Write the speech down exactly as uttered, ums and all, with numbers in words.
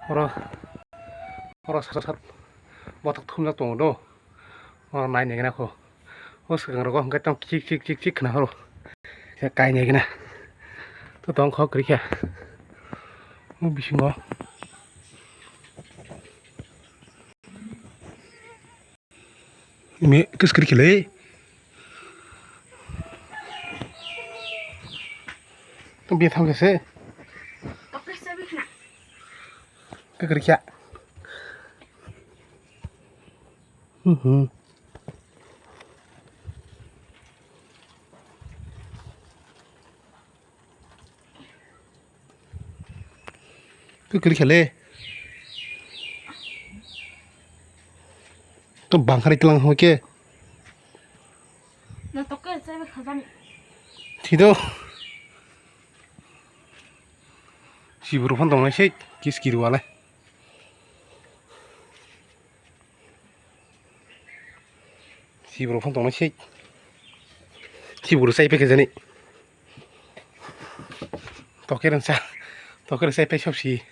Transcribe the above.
Oro, oro sat sat bothok thumjak tongo do. Oro nai nai gana kho. O swkang rogo hwnkhe tamo kichik chik chik chik khna horo. Kai nai gana. To tong kho kwrwi kha. O bisingo. Imi kwskwrwi khe le. Tong bia tham khe se. Kwskwrwi kha. Mhm. Kwkri khale. To bangkhari tlang hoke. Na tokke chai khajani. Thido. Siburu phon tongnai sei kis kiru ale. Siburu phon tongnai sei. Siburu chai pekhe jani. Toke rangsa. Toke rangsa pek sob si.